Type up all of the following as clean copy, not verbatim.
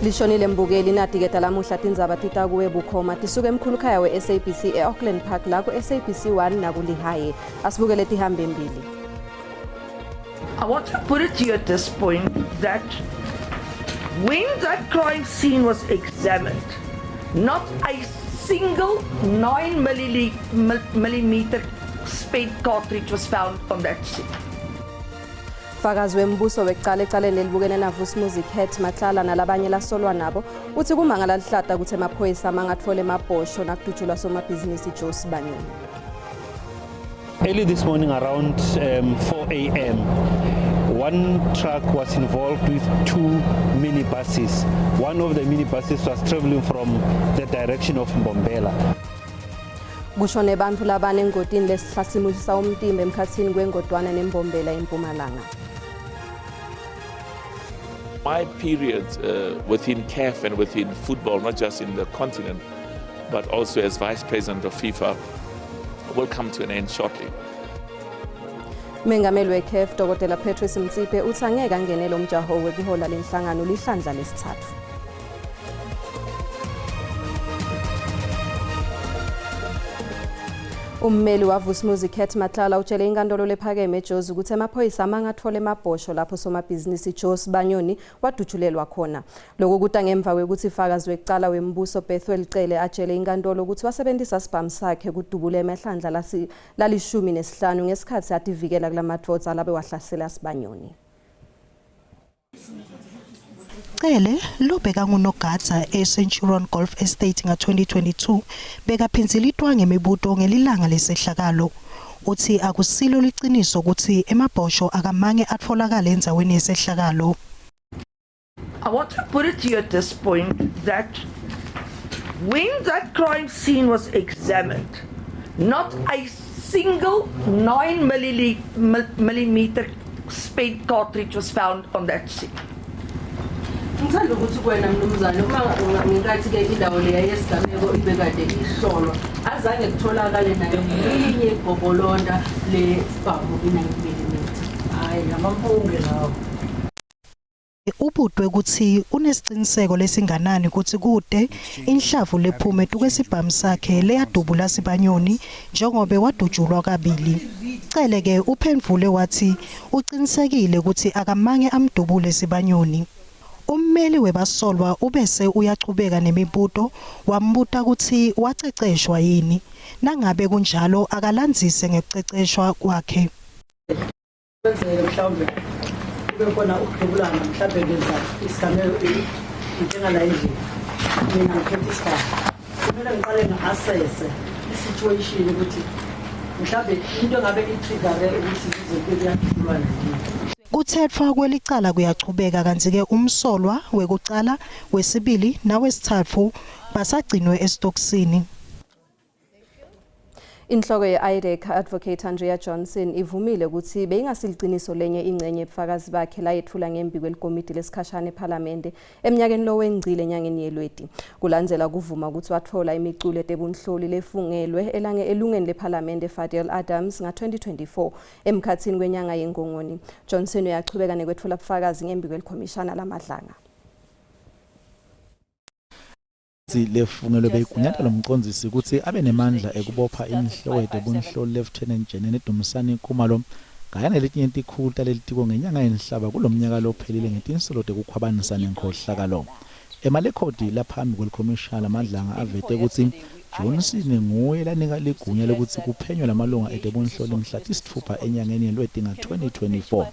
Lishonile mbukeli nati-ke talamuhla tindzaba tita kuwe bukhoma tisuke emkhulukhaya we-SABC e-Auckland Park la ku-SABC 1 nakulihaye. Asibukele tihambe embili. I want to put it to you at this point that when that crime scene was examined, not a single 9 millimeter spent cartridge was found on that scene. Fakazi wembuso wekucala ecaleni lelibukene naVusimuzi Cat Matlala nalabanye lasolwa nabo uthi kumangala lihlata ukuthi emaphoyisa mangatfola emabhosho nakudutshulwa somabhizinisi Joe Sibanyoni. Early this morning around 4 a.m., one truck was involved with two minibuses. One of the minibuses was traveling from the direction of Mbombela. Kushone bantfu labane engotini lesihlasimulisa umtimba emkhatsini kweNgodwana neMbombela eMpumalanga. My period within CAF and within football, not just in the continent, but also as vice president of FIFA, will come to an end shortly. Mengameli weCAF Dr. Patrice Motsepe uthi angeke angenele umjaho wekuhola lenhlangano lihlandla lesithathu. Ummeli waVusimuzi Cat Matlala utshele inkantolo lephakeme eJozi ukuthi amaphoyisa amangathole emabhosho lapho somabhizinisi Joe Sibanyoni wadutshulelwa khona. Lokhu kuta ngemva kwekuthi fakazi wekucala wembuso Bethuel Cele atshele inkantolo ukuthi wasebenzisa sibhamu sakhe kudubula emahlandla lalishumi nesihlanu ngesikhathi ativikela kulamadvodza alabe wahlasela Sibanyoni. Cele lobeka ngunogadza eCenturion Golf Estate nga-2022 bekaphindzilitwa ngemibuto ngelilanga lesehlakalo. Uthi akusilo liciniso ukuthi emabhosho akamange atfolakale endzaweni yesehlakalo. I want to put it to you at this point that when that crime scene was examined, not a single 9 millimeter spent cartridge was found on that scene. Ngithanda ukuthi kuwena mnumzane uma ngenkathi-ke indawo leya yesigameko ibekade ihlolwa azange kutholakale nayo linye igobholonda lesibhamu i-9 millimeter. Hhayi, ngamampunge lawo. Ubutwe kutsi unesiciniseko lesinganani kutsi kute inhlavu lephume tukwesibhamu sakhe leyadubula Sibanyoni njengobe wadutjulwa kabili. Cele ke uphendvule watsi ucinisekile kutsi akamange amdubule Sibanyoni. Ummeli webasolwa ubese uyachubeka nemibuto wambuta kutsi waceceshwa yini, nangabe kunjalo akalandzise ngekuceceshwa kwakhe. Kwenzeke mhlawumbe kube khona ukudubulana mhlawumbe ngenza isigameko njengala endlini mina ngiphethe isibhamu kumele ngiqale ngi-assesse i-situation ukuthi mhlawumbe into engabe i-triggere ukuthi kuze kube kuyadubulwana yini. Kutsetfwa kwelicala kuyachubeka kantsi-ke umsolwa wekucala, wesibili nawesitsatfu basagcinwe esitokisini. Inhloko ye-IDAC Advocate Andrea Johnson ivumile ukuthi beyingasiliciniso lenye ingcenye ebufakazi bakhe layetfula ngembi kwelikomidi lesikhashana ephalamende eminyakeni lowengcile enyangeni yeLweti. Kulandzela kuvuma ukuthi watfola imiculo yetebunhloli lefungelwe elange elungeni lephalamende Fadil Adams nga-2024 emkhatsini kwenyanga yeNgongoni. Johnson uyachubeka nekwetfula bufakazi ngembi kwelikhomishana laMadlanga. Incwadzi lefungelwe beyigunyata lomcondzisi kutsi abe nemandla ekubopha inhloko yetebunhloli Lieutenant Jenene Dumisani Khumalo kanye naletinye tikhulu talelitiko ngenyanga yeNhlaba kulomnyaka lophelile ngetinsolo tekukhwabanisa nenkhohlakalo. Emalekhodi laphambi kwelikhomishana laMadlanga avete kutsi Johnson nguye lanika ligunya lekutsi kuphenywe lamalunga etebunhloli mhla tisitfupha enyangeni yeLweti nga-2024,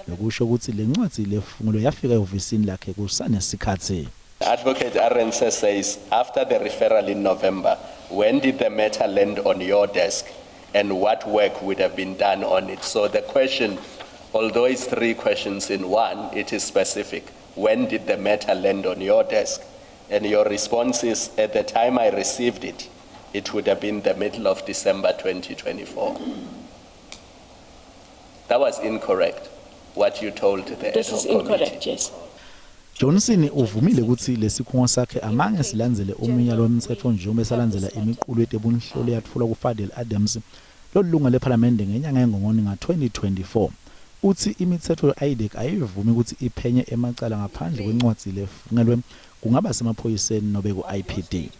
lokusho kutsi lencwadzi lefungelwe yafika ehhovisini lakhe kusanesikhatsi. Advocate Arendse says after the referral in November, when did the matter land on your desk and what work would have been done on it? So the question, although it's three questions in one, it is specific. When did the matter land on your desk? And your response is, at the time I received it, it would have been the middle of December 2024. That was incorrect, what you told the This is incorrect, yes. Johnson uvumile kutsi lesikhungo sakhe amange silandzele umyalo wemtsetfo njengobe salandzela imiqulu yetebunhloli leyatfolwa kuFadel Adams lolilunga lephalamende ngenyanga yeNgongoni nga-2024. Utsi imitsetfo ye-IDAC ayivumi kutsi iphenye emacala ngaphandle kwencwadzi lefungelwe kungaba semaphoyiseni nobe ku-IPD.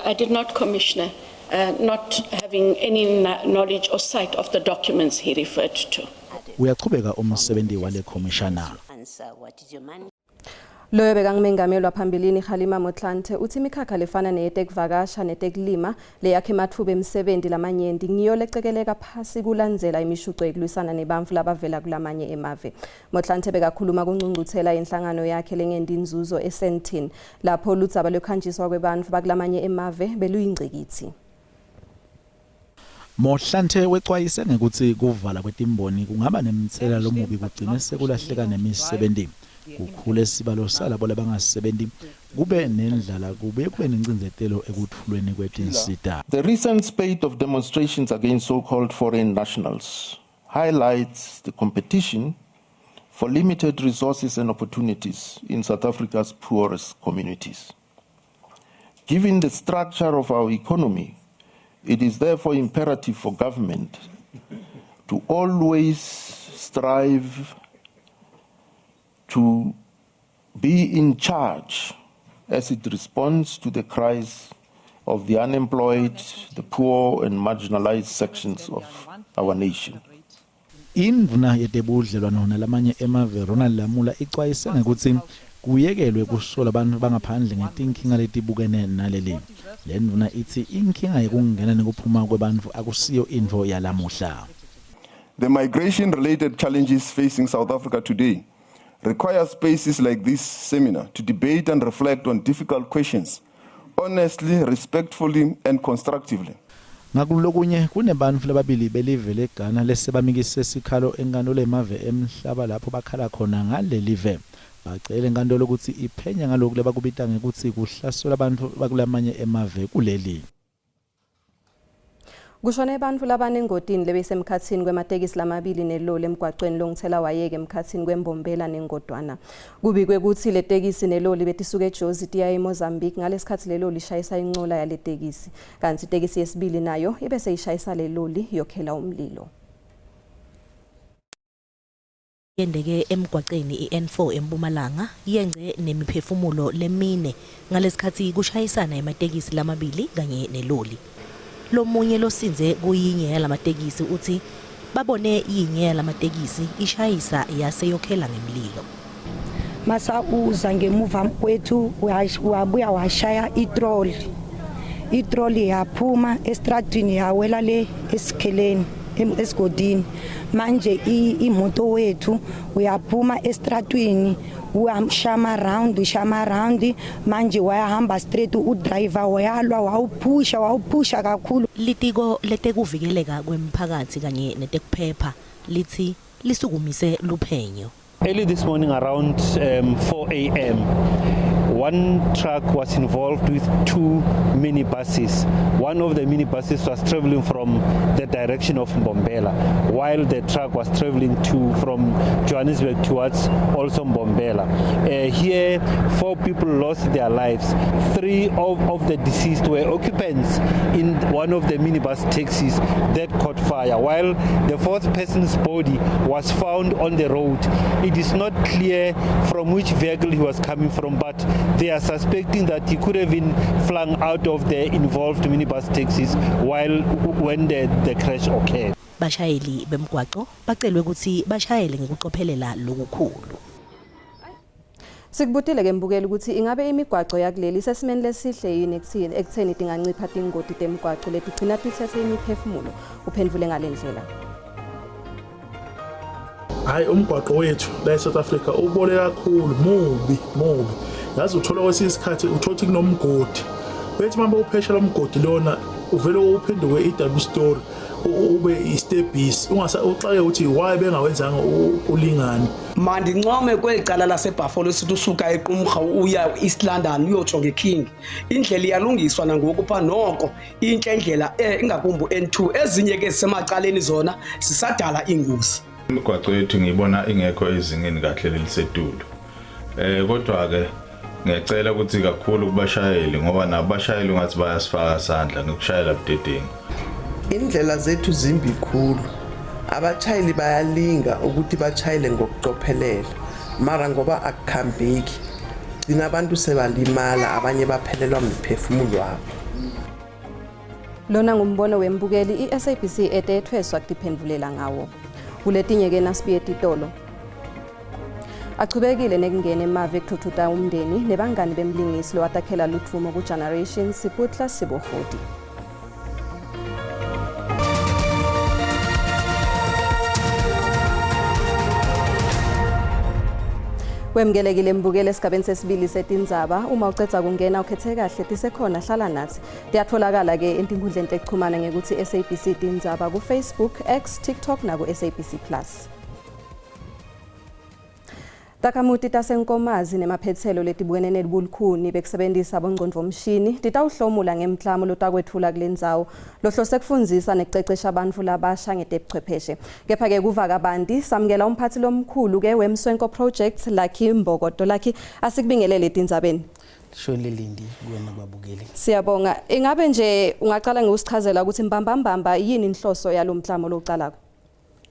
I did not, Commissioner, not having any knowledge or sight of the documents he referred to. Uyachubeka umsebenti wale khomishana. Loyo bekangumengameli waphambilini Kgalema Motlanthe uthi imikhakha lefana neyetekuvakasha netekulima leyakhe ematfuba emisebenti lamanyenti ngiyo lecekeleka phasi kulandzela imishuco yekulwisana nebantfu labavela kulamanye emave. Motlanthe bekakhuluma kungcungcuthela inhlangano yakhe lengenti inzuzo eSandton lapho ludzaba lwekuhanjiswa kwebantfu bakulamanye emave beluyingcikitsi. Motlanthe wecwayise ngekutsi kuvala kwetimboni kungaba nemtselela lomubi kugcine sekulahleka nemisebenti, kukhule sibalo salabo labangasebenti, kube nendlala kubuye kube nencindzetelo ekutfulweni kwetinsita. The recent spate of demonstrations against so-called foreign nationals highlights the competition for limited resources and opportunities in South Africa's poorest communities. Given the structure of our economy, it is therefore imperative for government to always strive to be in charge as it responds to the cries of the unemployed, the poor, and marginalized sections of our nation. Indvuna yetebudlelwano nalamanye emave Ronald Lamola icwayise ngekutsi kuyekelwe kusola abantu bangaphandle ngetinkinga letibukene naleli. Le ndvuna itsi inkinga yekungena nekuphuma kwebantfu akusiyo intfo yalamuhla. The migration related challenges facing South Africa today require spaces like this seminar to debate and reflect on difficult questions honestly, respectfully, and constructively. Ngakulokunye kunebantfu lababili belive leGhana lesebamikise sikhalo enkantolo yemave emhlaba lapho bakhala khona ngalelive. Bacele inkantolo kutsi iphenye ngaloku lebakubita ngekutsi kuhlaselwa bantfu bakulamanye emave kuleli. Kushone bantfu labanengotini lebesemkhatsini kwematekisi lamabili neloli emgwacweni longithela wayeke emkhatsini kweMbombela nengodwana. Kubikwe kutsi letekisi neloli betisuka eJozi tiya eMozambique ngalesikhatsi leloli ishayisa incola yaletekisi. Kantsi itekisi yesibili nayo ibe seyishayisa leloli yokhela umlilo. Yenteke emgwaceni i-N4 eMpumalanga yengce nemiphefumulo lemine ngalesikhatsi kushayisana ematekisi lamabili kanye neloli. Lomunye losindze kuyinye yalamatekisi utsi babone yinye yalamatekisi ishayisa yase yokhela ngemlilo. Masa uza ngemuva kwethu wabuya washaya itroli. Itroli yaphuma estradini yawela le esikheleni esigodini. Manje imoto wethu uyaphuma estratweni uyashama round ushama round manje wayahamba straight udriver wayalwa wawuphusha wawuphusha kakhulu. Litiko letekuvikeleka kwemphakatsi kanye netekuphepha litsi lisukumise luphenyo. Early this morning around 4 a.m., one truck was involved with two minibuses. One of the minibuses was traveling from the direction of Mbombela, while the truck was traveling from Johannesburg towards also Mbombela. Here, 4 people lost their lives. 3 of the deceased were occupants in one of the minibus taxis that caught fire, while the 4th person's body was found on the road. It is not clear from which vehicle he was coming from, but they are suspecting that he could have been flung out of the involved minibus taxis when the crash occurred. Bashayeli bemgwaco bacelwe ukuthi bashayele ngekucophelela lokukhulu. Sikubutile ke mbukeli ukuthi ingabe imigwaco yakuleli isesimeni lesihle yini ekutheni tingancipha tingoti temgwaco letigcina tithethe imiphefumulo. Uphendvule ngale ndlela. Hayi, umgwaqo wethu la eSouth Africa ubole kakhulu, mubi mubi. Yazi uthola kwesinye isikhathi uthola ukuthi kunomgodi. Bethi manje uphesha lo mgodi lona uvele uphenduke i-double story ube i-stepis ungasa uxake ukuthi why bengawenzanga ulingane. Mandincome kweli cala laseBuffalo sithi usuka eQumrha uya East London uyotsho ngeKing. Indlela iyalungiswa nangoku pha noko intle indlela ingakumbi N2 ezinye ke zisemacaleni zona zisadala ingozi. Imigwaqo yethu ngiyibona ingekho ezingeni kahle lelisetulu. Kodwa ke ngiyacela ukuthi kakhulu kubashayeli ngoba nabashayeli ungathi bayasifaka sandla ngikushayela budedengu. Indlela zethu zimbi khulu. Abatshayeli bayalinga ukuthi batshayele ngokucophelela mara ngoba akukhambeki gcina abantu sebalimala abanye baphelelwa miphefumulo wabo. Lona ngumbono wembukeli i-SABC ete ethweswa kutiphendvulela ngawo. Kuletinye-ke nasibuye titolo. Achubekile nekungena emavi ekuthuthuta umndeni nebangani bemlingisi lowatakhela ludvumo ku-Generation Siputla Sibohodi. Wemukelekile mbukeli esigabeni sesibili setindzaba. Uma ucedza kungena ukhethe kahle tisekhona hlala nathi. Tiyatholakala ke entinkundleni tekuchumana ngekuthi SABC Tindzaba ku Facebook, X, TikTok naku SABC Plus. Takhamuti taseNkomazi nemaphetselo letibukene nelibulukhuni bekusebentisa bongcondvomshini titawuhlomula ngemklamo lotakwetfula kulendzawo lohlose kufundzisa nekucecesha bantfu labasha ngetebuchwepheshe. Kepha-ke kuva kabanti samukela umphathi lomkhulu-ke weMswenko Project Lucky Mbokodo. Lucky, asikubingelele etindzabeni. Shoni Lindi kuwena babukeli. Siyabonga. Ingabe nje ungacala ngokusichazela ukuthi mbambambamba yini inhloso yalomklamo lowucalako?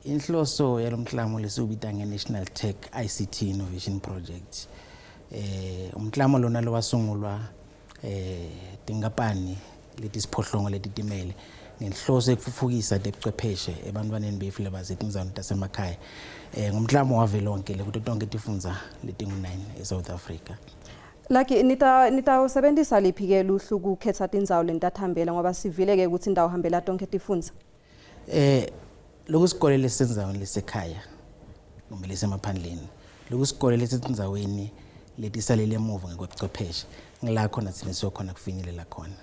Inhloso yalomklamo lesiwubita nge-National Tech ICT Innovation Project. Umklamo lona lowasungulwa tinkampani letisiphohlongo letitimele ngenhloso yekutfutfukisa tebuchwepheshe ebantwaneni betfu labasetindzaweni tasemakhaya. Ngumklamo wavelonkhe lekuto tonkhe tifundza letingu-9 eSouth Africa. Lucky, nitawusebentisa liphi-ke luhlu kukhetsa tindzawo lenitathambela ngoba sivile-ke ukuthi nitawuhambela tonkhe tifundza? Lokusikole lesisendzaweni lesekhaya kumbe lesemaphandleni, lokusikole lesetindzaweni letisalele emuva ngekwebuchwepheshe, ngila khona thina siyokhona kufinyelela khona.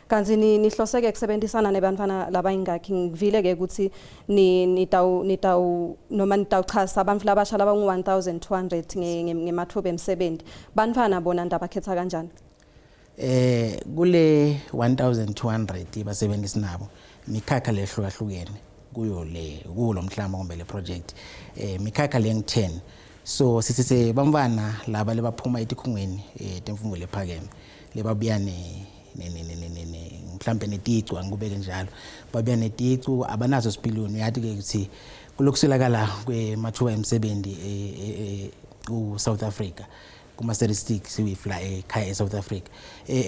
Kantsi nihloseke kusebenzisana nebantfwana labayingakhi? Ngivile-ke ukuthi nitawu nitawu noma nitawuchasa abantu labasha labangu-1200 ngemathuba emsebenti. Bantfwana bona ntabakhetha kanjani? Kule 1200 basebenzisi nabo mikhakha lehlukahlukene kuyo le kulo mhlamo kumbe le project, mikhakha lengu-10. So sisise bamfana laba lebaphuma etikhungweni temfundo lephakeme lebabuya ne mhlambe neticu, angikubeke njalo, babuya neticu, abanaso sipiliyoni. Uyati-ke ukuthi kulokuswelakala kwemathuba emsebenzi ku-South Africa kuma-statistics wifla ekhaya e-South Africa,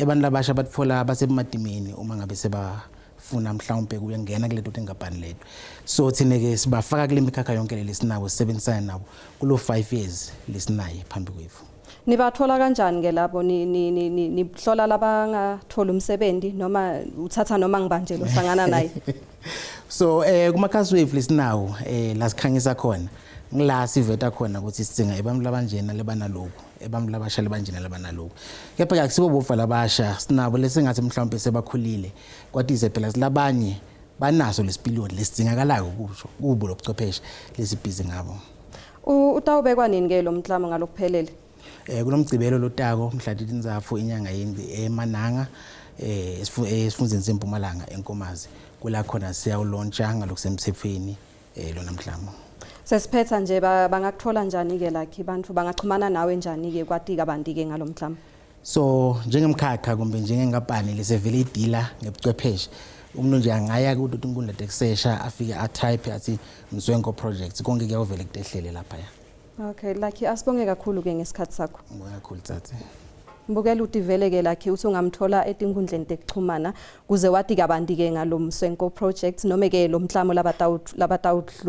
abantu labasha batfola basebumatimeni uma ngabe sebafuna mhlawumbe kuyongena kuleto tinkampani leto. So thina-ke sibafaka kule mikhakha yonke le lesinabo, sisebenzisana nabo kulo 5 years lesinaye phambi kwethu. Nibathola kanjani ke lapho? Nihlola labangathola umsebenzi noma uthatha noma ngibanje lohlangana naye? So kumakhasi wethu lesinawo, la sikhangisa khona, ngila siveta khona ukuthi sidzinga ebantfu labanjena lebanaloku, ebantfu labasha lebanjena labanaloku. Kepha-ke akusibo bofa labasha, sinabo lesingathi mhlawumbe sebakhulile, kwatise phela silabanye banaso lesipiliyoni lesidzingakalako kusho kubo lobuchwepheshe lesibhizi ngabo. Utawubekwa nini ke lo mklamo ngalokuphelele? Kulomgcibelo lotako mhla 3 inyanga yeNgci eMananga, esifundzeni seMpumalanga eNkomazi, kula khona siyawulontsha ngalokusemthethweni lona mklamo. Sesiphetha nje, bangakuthola njani ke lakhi bantfu, bangachumana nawe njani ke kwati kabanti ke ngalomklamo? So njengemkhakha kumbe njengenkampani lesevele idila ngebuchwepheshe, umuntu nje angaya kuto tinkundla tekusesha afike atype athi Mswenko Project, konke kuyawuvele kutehlele laphaya. Okay Lucky, asibonge kakhulu ke ngesikhathi sakho. Ngibonge kakhulu tsatsi. Mbukela utivele ke Lucky uthi ungamthola etinkundleni tekuchumana kuze wati kabanti ke ngalo Mswenko Project noma ke lo mklamo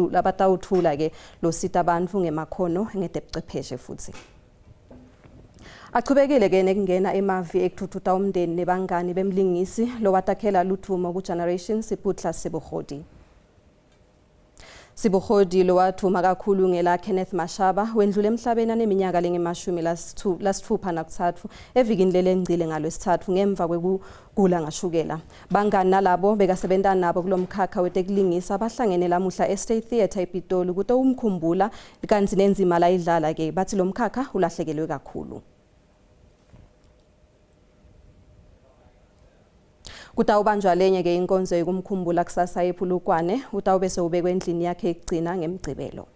labatawuthula ke losita abantu ngemakhono ngetebuchwepheshe futhi. Achubekile ke nekungena emavi ekuthuthuta umndeni nebangani bemlingisi lowatakhela ludvumo ku-Generation Siputla Sebogodi. Sebogodi lowadvuma kakhulu ngela Kenneth Mashaba wendlule emhlabeni aneminyaka lengemashumi 63 evikini lelengcile ngalwesithathu ngemva kwekugula ngashukela. Bangani nalabo bekasebenta nabo kulomkhakha wetekulingisa bahlangene lamuhla eState Theatre ePitoli kute umkhumbula kantsi nenzima layidlala ke bathi lo mkhakha ulahlekelwe kakhulu. Kutawubanjwa lenye ke inkonzo yokumkhumbula kusasa ePulukwane, utawube sewubekwe endlini yakhe yekugcina ngemgcibelo.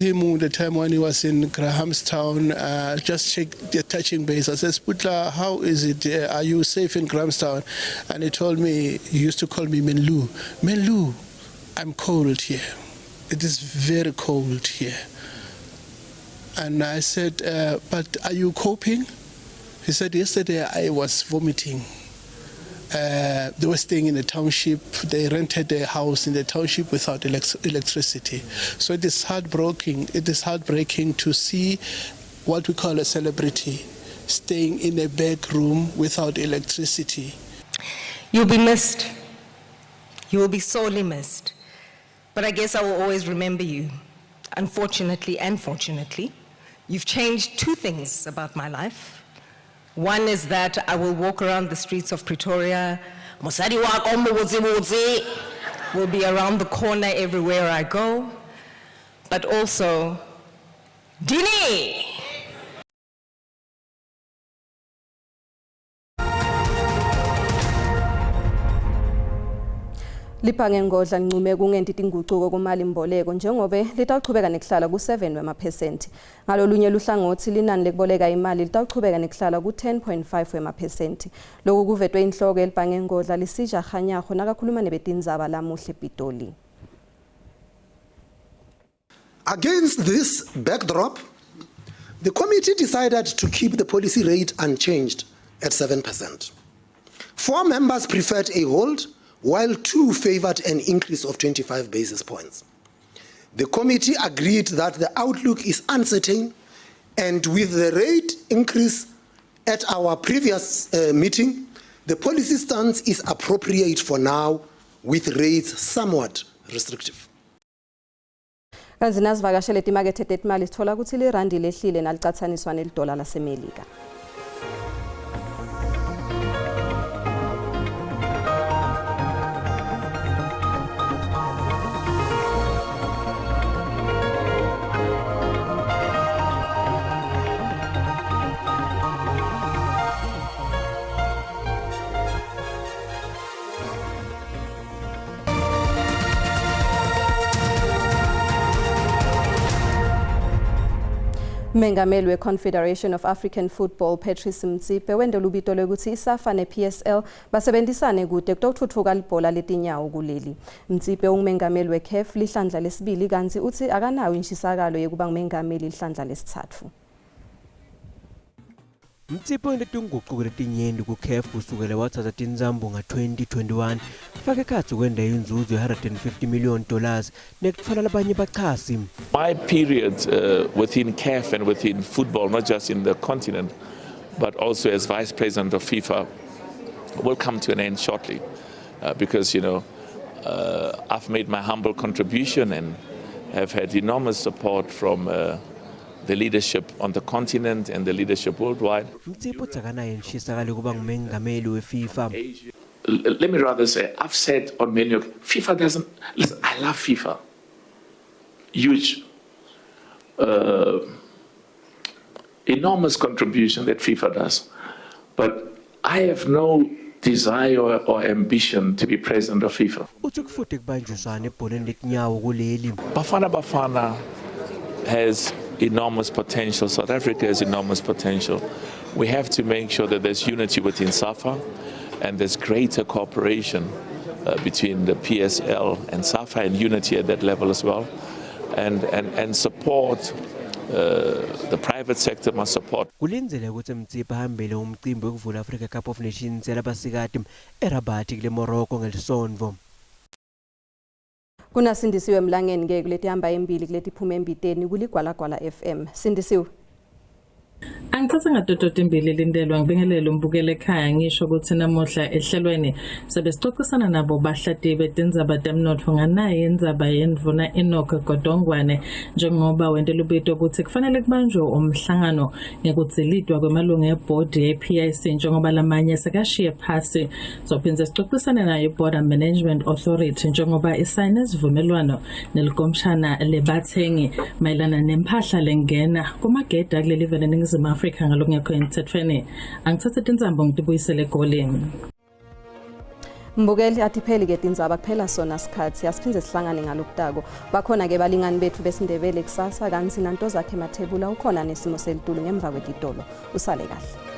Him the time when he was in Grahamstown, just check the touching base. I said, Sputla, how is it? Are you safe in Grahamstown? And he told me, he used to call me Menlu. Menlu, I'm cold here. It is very cold here. And I said, but are you coping? He said, yesterday I was vomiting. They were staying in a township. They rented a house in the township without electricity. So it is heartbreaking. It is heartbreaking to see what we call a celebrity staying in a back room without electricity. You'll be missed. You will be sorely missed. But I guess I will always remember you. Unfortunately and fortunately, you've changed two things about my life. One is that I will walk around the streets of Pretoria. Mosadi wa ka o mobotse botse will be around the corner everywhere I go. But also, Dini! Libhange Ngodla lincume kungenti tingucuko kumalimboleko njengobe litawuchubeka nekuhlala ku-7 wemaphesenti. Ngalolunye luhlangothi linani lekuboleka imali litawuchubeka nekuhlala ku-10.5 wemaphesenti. Loku kuvetwe inhloko yelibhange Ngodla Lesetja Kganyago nakakhuluma nebetindzaba lamuhla ePitoli. Against this backdrop, the committee decided to keep the policy rate unchanged at 7%. 4 members preferred a hold, while 2 favored an increase of 25 basis points. The committee agreed that the outlook is uncertain, and with the rate increase at our previous meeting, the policy stance is appropriate for now, with rates somewhat restrictive. Kanti nasivakashele timakethe tetimali sithola kutsi lirandi lehlile nalicatsaniswa nelidola laseMelika. Mengameli we-Confederation of African Football Patrice Motsepe wente lubito lwekutsi iSAFA ne-PSL basebenzisane kute kutotfutfuka libhola letinyawo kuleli. Motsepe ungumengameli we-CAF lihlandla lesibili kantsi utsi akanayo inshisakalo yekuba ngumengameli lihlandla lesitsatfu. Motsepe wente tingucuko letinyenti ku-CAF kusukela watsatsa tintsambo nga-2021 kufaka ekhatsi kwenta inzuzo ye-$150 million nekutfola labanye bachasi. My period within CAF and within football, not just in the continent, but also as vice president of FIFA, will come to an end shortly, because I've made my humble contribution and have had enormous support from the leadership on the continent and the leadership worldwide. Motsepe utsi akanayo inshisakalo yekuba ngumengameli we-FIFA. Let me rather say, I've said on many occasions, FIFA doesn't, listen, I love FIFA. Huge, enormous contribution that FIFA does. But I have no desire or ambition to be president of FIFA. Utsi kufute kubanjiswane ebholeni letinyawo kuleli. Bafana Bafana has enormous potential. South Africa has enormous potential. We have to make sure that there's unity within SAFA and there's greater cooperation between the PSL and SAFA, and unity at that level as well. And support, the private sector must support. Kulindzele kutsi Motsepe ahambele umcimbi wekuvula Africa Cup of Nations yalabasikati eRabat kule Morocco ngelisontfo. Kunasindisiwe Mlangeni ke kuleti hamba embili kuleti phuma embiteni kuligwalagwala FM. Sindisiwe. Angithatha ngadododi imbili lindelwa ngibingelele umbukele ekhaya ngisho ukuthi namuhla ehlelweni sabe sixoxisana nabo bahlati betindzaba temnotfo nganaye indzaba yendvuna Enoch Godongwane njengoba wente lubito ukuthi kufanele kubanjwe umhlangano ngekudzilitwa kwemalungu ebhodi ye-PIC njengoba lamanye sekashiye phasi. Sophindze sixoxisane nayo i-Border Management Authority njengoba isayine isivumelwano nelikomshana lebathengi mayelana nemphahla lengena kumagede akuleli vele eNingizimu Afrika ngalokungekho emthethweni. Angithathe tintsambo ngitibuyisele eGoli. Mbukeli, atipheli ke tindzaba, kuphela sona sikhathi. Asiphindze sihlangane ngalokutako. Bakhona ke balingani bethu besiNdebele kusasa, kantsi Nantozakhe Mathebula ukhona nesimo selitulu ngemva kwetitolo. Usale kahle.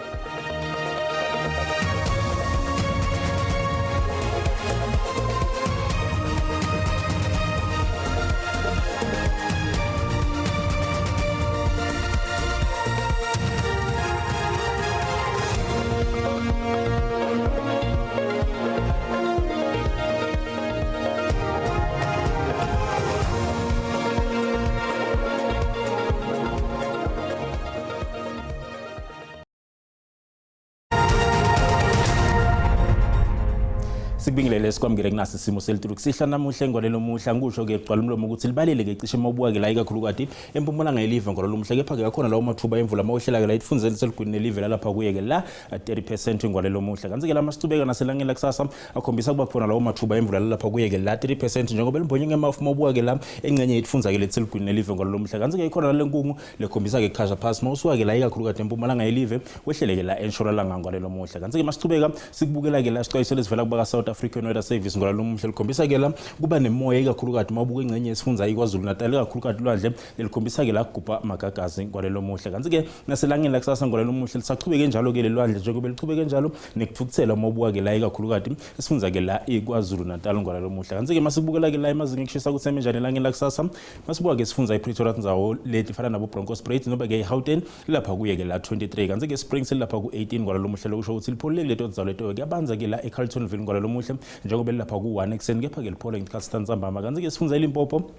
Sikubingelele, sikwamukele kunasi isimo selitulu kusihla namuhla engwaleni omuhla. Ngikusho-ke kugcwala umlomo ukuthi libalele-ke cishe uma ubuka-ke la ikakhulukati empumalanga yelive ngololomuhla, kepha-ke akhona lawo mathuba emvula uma uhlela-ke la itifundzeni seligwini nelive lalapha kuye-ke la 30% ingwalelo omuhla. Kanti-ke la masicubeka naselangeni lakusasa akhombisa kuba khona lawo mathuba emvula lalapha kuye-ke la 30% njengoba limbonye ngemafu uma ubuka-ke la engcenye yetifundza-ke letiseligwini nelive ngololomuhla. Kanti-ke ikhona nale nkungu lekhombisa-ke kukhasha phasi uma usuka-ke la ikakhulukati empumalanga yelive wehleleke la entshonalanga ngwalelo muhla. Kanti-ke masichubeka sikubukela-ke la sixwayiso lesivela kubaka-South African Weather Service ngwalelo muhla likhombisa-ke la kuba nemoya ikakhulukati uma ubuka ingcenye yesifundza iKwaZulu Natal, ikakhulukati lwandle lelikhombisa-ke la kugubha magagazi ngwalelo muhla. Kanti-ke naselangeni lakusasa ngwalelo muhla lisachubeke njalo-ke lelwandle njengoba lichubeke njalo nekuthukuthela uma ubuka-ke la ikakhulukati esifundza-ke la iKwaZulu Natal ngwalelo muhla. Kanti-ke masibukela-ke la emazinga ekushisa ukuthi eme njani elangeni lakusasa, masibuka-ke sifundza iPretoria, tindzawo leti fana nabo Bronkhorstspruit noba-ke iGauteng lapha kuye-ke la 23, kanti-ke Springs lapha ku-18 ngwalelo muhle, lokusho ukuthi lipholile kuleto ndzawo leto. Kuyabanza-ke la eCarltonville ngwalelo muhle njengoba lilapha ku-1 ekuseni, kepha-ke liphole ngesikhathi santsambama. Kanti-ke sifundza iLimpopo,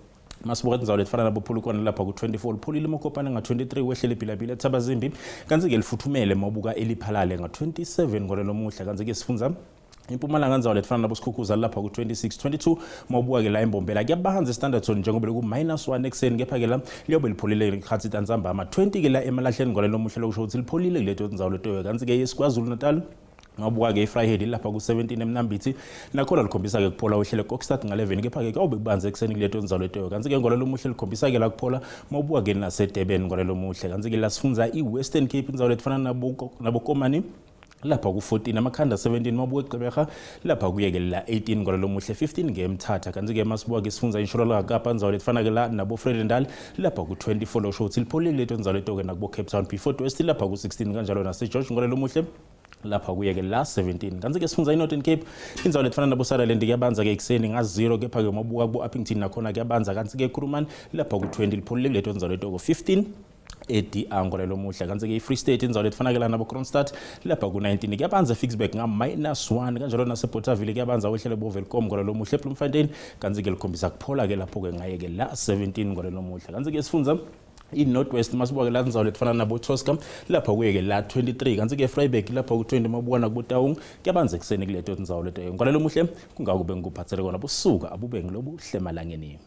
masibuka tindzawo letifana nabo Polokwane lapha ku-24, lipholile eMokopane nga-23, wehlele eBilabila eThabazimbi. Kanti-ke lifuthumele mawubuka eLephalale nga-27 ngwalelo muhle. Kanti-ke sifundza impumalanga, ndzawo letifana nabo Sikhukhuza lapha ku-26, 22 mawubuka-ke la eMbombela. Kuyabanza eStanderton njengoba liku-minus 1 ekuseni, kepha-ke la liyobe lipholile ngekhatsi tantsambama. 20-ke la eMalahleni ngwalelo muhle, lokusho ukuthi lipholile kuleto tindzawo letoyo. Kanti-ke esiKwaZulu Natal ngabuka-ke iVryheid lapha ku-17, eMnambithi nakhona likhombisa-ke kuphola, wehlele Kokstad nga-11, kepha-ke kawube kubanzi ekuseni kuleto ndzawo letoyo. Kanti-ke ngolelo muhle likhombisa-ke la kuphola mawubuka-ke naseDurban ngolelo muhle. Kanti-ke la sifundza i-Western Cape, indzawo letifana naboKomani lapha ku-14, amakhanda 17, mabuka eGqeberha lapha kuye-ke la 18 ngolelo muhle, 15 ngemthatha. Kanti-ke masibuka-ke sifundza intshonalanga Kapa, ndzawo letifana-ke la nabo-Vredendal lapha ku-24, losho ukuthi lipholile leto ndzawo leto-ke, nakubo-Cape Town Beaufort West lapha ku-16, kanjalo naseGeorge ngolelo muhle lapha kuye-ke la 17. Kanti-ke sifundza i-Northern Cape, indzawo letifana nabo-Sutherland kuyabanza-ke ekuseni nga-0, kepha-ke mabuka kubo-Upington nakhona kuyabanza. Kanti-ke Kuruman lapha ku-20, lipholile kuleto ndzawo leto, 15 eDR ngolelo muhle. Kanti-ke i-Free State, indzawo letifanakela nabo Kroonstad lapha ku-19, kuyabanza eFicksburg nga-minus 1, kanjalo naseBothaville kuyabanza, wehlele boWelkom ngolelo muhle eBloemfontein. Kanti-ke likhombisa kuphola-ke lapho-ke ngaye-ke la 17 ngolelo muhle. Kanti-ke sifundza i-North West, masibuka-ke la ndzawo letifana nabo-Tosca lapha kuye-ke la 23. Kanti-ke Vryburg lapha ku-20, mabuka nakuboTaung kuyabanza ekuseni kuleto ndzawo leto. Ngolelo muhle kungakube ngikuphathele kona. Busuka abube ngilobuhle emalangeni.